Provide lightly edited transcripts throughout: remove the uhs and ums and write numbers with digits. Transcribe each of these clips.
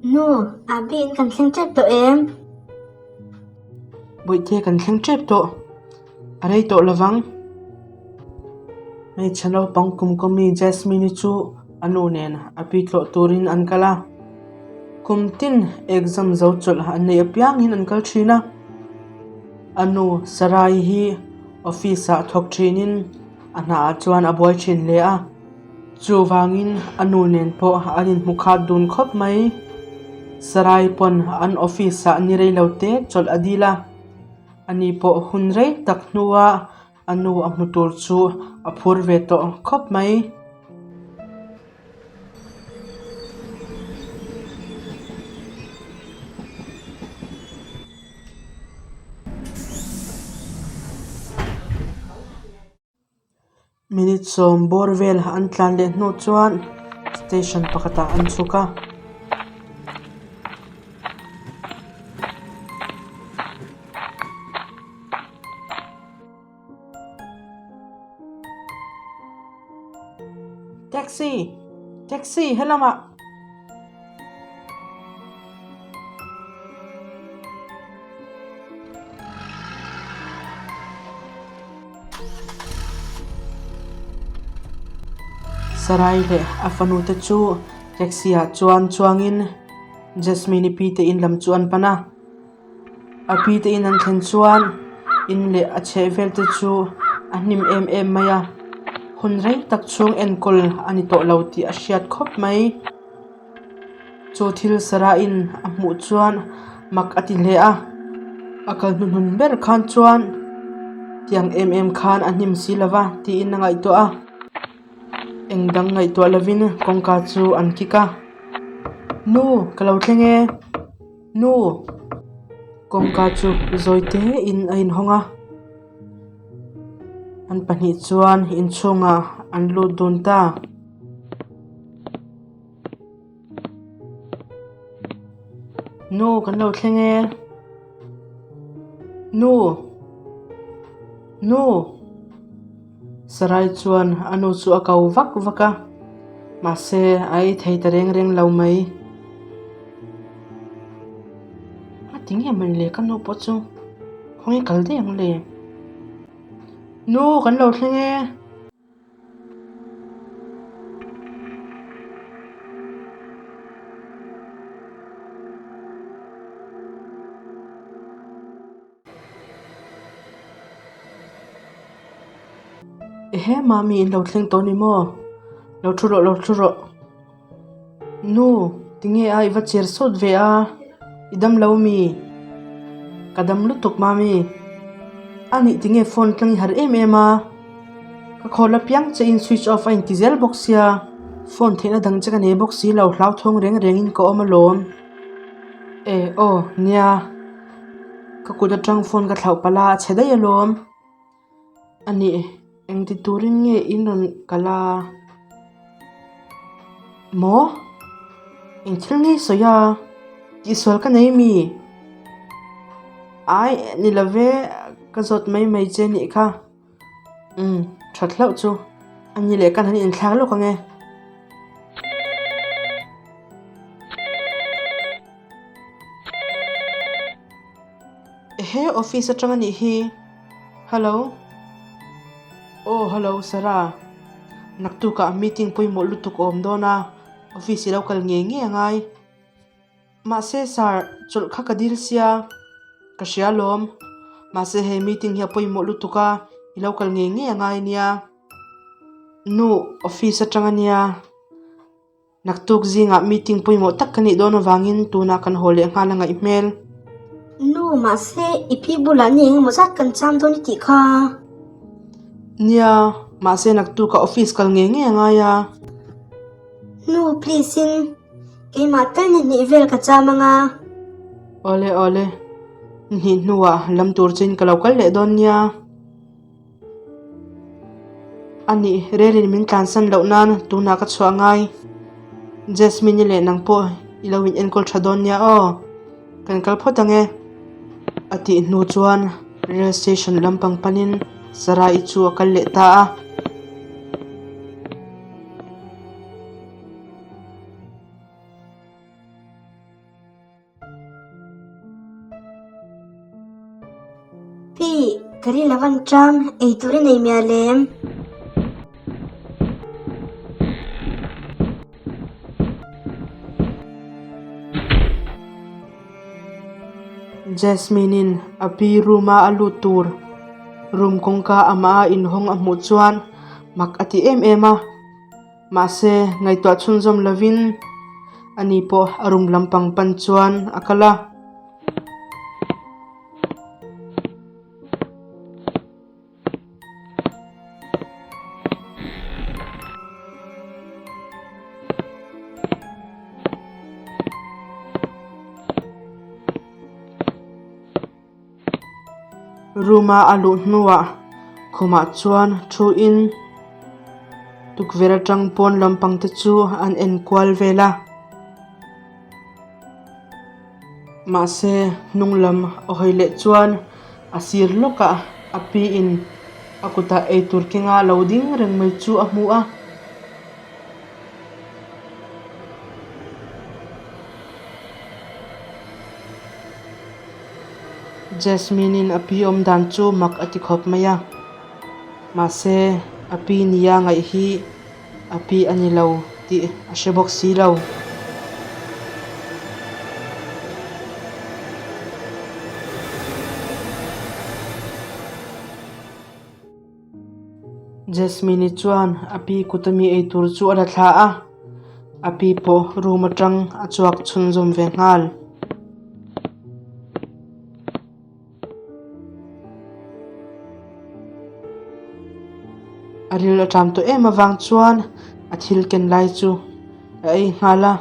Nu, Abi in kan thleng tep tawh em? Bawihte kan thleng tep tawh. A rei tawh lovang. Hmeichhe naupang kum kawmi Jasmine-i chu a nu nen a pi tlawh turin an kal a. Kum tin exam zo chawlh an neih apiangin an kal thin a. A nu Sarai hi office ah thawk thinin a hnaah chuan a buai thin hle a. Chuvangin a nu nen pawh an inhmu khat dun khawp mai. Sarai pawn an office ah ni rei lo te chawlh a dil a. Ani pawh hun rei tak hnua a nu a hmu tur chu a phur ve tawh khawp mai. Minute sawm bawr vel an tlan leh hnu chuan station pakhatah an chhuk a. Taxi! Taxi helamah! Sarai leh a fanu te chu taxi ah chuan chuangin Jasmine-i pi te in lam chu an pan a. A pi te in an thlen chuan in leh a chhehvel te chu a hnim em em mai a hun rei tak chhung enkawl a ni tawh lo tih a hriat khawp mai. Chu thil Sarah-in a hmuh chuan mak a ti hle a, a kal hnuhnun ber khan chuan tiang em em khan a hnim si lo va tiin a ngaihtuah a, eng dang ngaihtuah lovin kawngka chu an kik a, Nu ka lo thleng e, nu kawngka chu zawi tein a inhawng a, an pahnih chuan inchhungah an lut dun ta. Nu kan lo thleng e nu nu Sarai chuan a nu chu a ko vak vak a mahse a ei thei ta reng reng lo mai a ti nge mawni le ka nu pawh chu khawnge kal daih ang le nu kan lo thleng e. Ehe mami in lo thleng tawh a ni maw? Lo thu rawh lo thu rawh. Nu tinge a i va cher sawt ve a i dam lo mi? Ka dam lutuk mami. A nih tinge phone tlang i harh em em a? Ka khawl apiang che in switch off a inti zel bawk sia phone theihna dang che ka nei bawk si lo hlauthawng reng reng in ka awm alawm. E aw nia ka kut atang phone ka thlauh palh a a chhe daih alawm. A nih engti turin nge in rawn kal a? Maw? Eng thil nge i sawi a? Tihsual ka nei mi? Ai ni lo ve ka zawt mai mai che nih kha. Umm that hlauh chu a ni leh kan han inthlak lawk ang e. Ehe office atang a nih hi. Hello. Aw hello Sarah. Naktukah meeting pawimawh lutuk a awm dawn a, office i lo kal ngei ngei a ngai. Mahse sir, chawlh kha ka dil sia, ka hria alawm. Mahse hei meeting hi a pawimawh lutuk a, i lo kal ngei ngei a ngai nia. Nu, office atang a nia. Naktuk zingah meeting pawimawh tak ka nih dawn avangin tunah kan haw leh nghal a ngaih hmel. Nu, mahse i pi bulah ni engemaw zat kan cham dawn i tih kha? Nia, mahse naktukah office kal ngei ngei a ngai a. Nu, please in, keimah tal ni hnih vel ka cham ang a. Awle, awle. Ni hnih hnuah lam tur chin ka lo kal leh dawn nia. A nih, relin min tlansan loh nan tunah ka chhuah ngai. Jasmine-i leh nang pawh I lo in enkawl tha dawn nia aw, kan kal phawt ang e. A tih hnu chuan rail station lampang panin Sarah-i chu a kal leh ta a. Pi, ka rin lo an ṭam, ei tur i nei mial em? Jasmine-in a pi room-a a lut tur room kawngka amah a inhawng a hmuh chuan mak a ti em em a. Mahse, ngaihtuah chhunzawm lovin ani pawh a room lampang pan chuan a kal a. Room a a luh hnuah khumah chuan thu in tukverh atang pawn lampang te chu an en kual vel a. Mahse hnung lam a hawi leh chuan a sir lawkah a pi in a kutah eitur kenga lo ding reng mai chu a hmu a. Jasmine in a pi awm dan chu mak a ti khawp mai a, mahse a pi nia ngaih hi a pi a ni lo tih a hre bawk si lo. Jasmine-i chuan a pi kut ami ei tur chu a la thla a, a pi pawh room atang a chhuak chhunzawm ve nghal. A ril a ṭam tawh em avang chuan a thil ken lai chu a ei nghal a.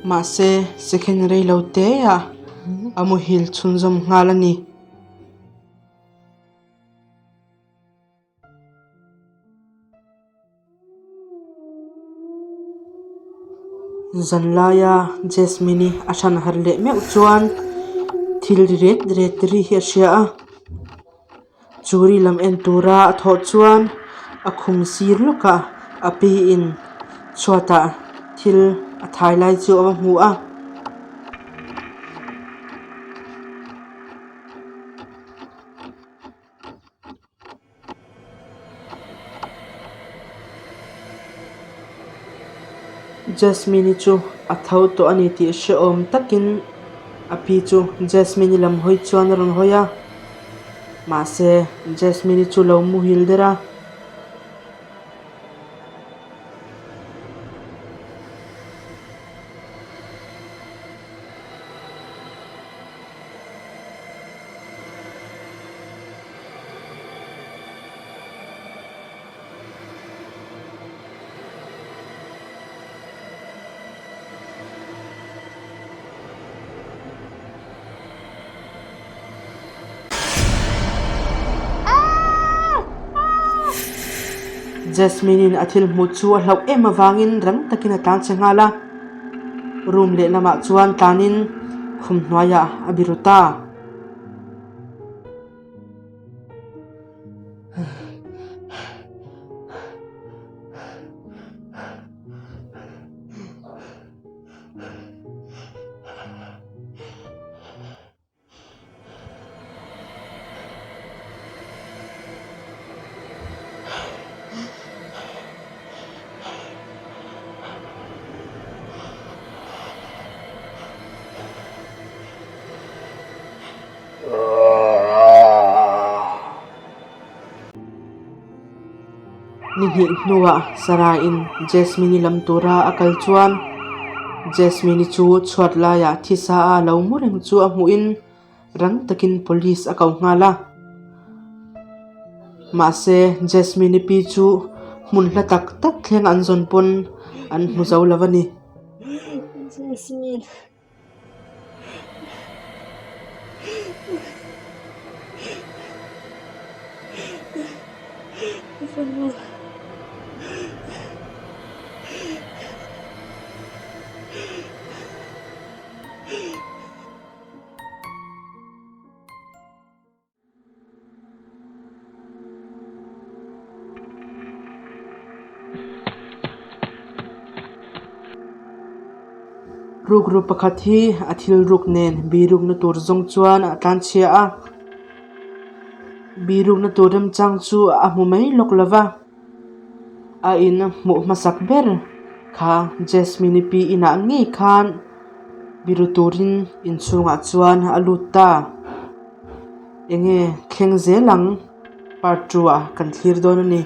Mahse second rei lo te ah a muhil chhunzawm nghal a ni. Zanlaia Jasmine-i a hran harh leh meuh chuan thil ri ret ret ri hi a hria a, churi lam en tura a thawh chuan a khum sir lawkah a piin chhuatah thil a thai lai chu a va hmu a. Jasmine-i chu a tho tawh a ni tih hrehawm takin a pi chu Jasmine-i lam hawi chuan a rawn hawi a, mahse Jasmine-i chu lo muhil der a. Jasmine-in a thil hmuh chu a hlauh em avangin rang takin a tlan che nghal a, room lehlamah chuan tlanin khum hnuaiah a biru ta. Ni hnih hnuah Sarah-in Jasmine-i lam tura a kal chuan Jasmine-i chu chhuat laiah thisa a lo mu reng chu a hmuhin rang takin police a ko nghal a. Mahse Jasmine-i pi chu hmun hla tak tak thleng an zawn pawn an hmu zo lo a ni. Jasmine. Ka fanu. Rukru pakhat hi a thil ruk nen birukna tur zawng chuan a tlanchhia a. Birukna tur remchang chu a hmu mai lawk lo va. A in hmuh hmasak ber kha Jasmine-i pi inah ngei khan biru turin inchhungah chuan a lut ta. Enge thleng zel ang part 2 ah kan thlir dawn a ni.